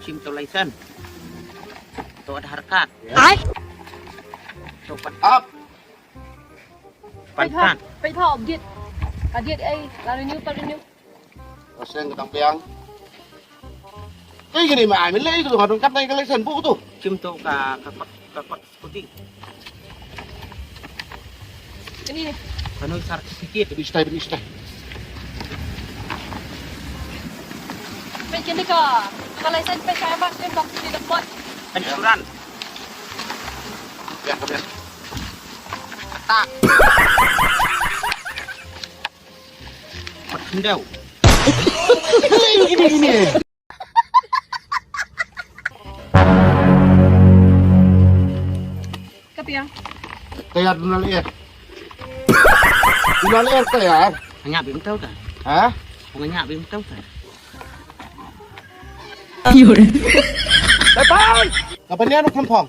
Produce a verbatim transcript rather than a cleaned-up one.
Shim to license. To Aadhaar card. Ai. To pan. Ap. Pan card. Peit ha, peit ha, update. Update ai, la renew, pa renew. Ka seng ka tang biang. Kaei kane ma ai, mynlei ka tu, ka donkam tang ka license, buh ka tu. Shim to ka, ka kot, ka kot. Puti. Ini ni. Kano certificate? Bini stai, bini stai. Peit kane ka, ka license peit ka mas ni bak di depot. Insurance. Ya, ka biang. Tak. Pat kendau. Ini, ini, ini. Ka biang. Tayar duna lyer. Duna lyer tayar. Nga bim tau ta. Ha? Nga bim tau ta. Bye bye. Kapan dia nuk lempong?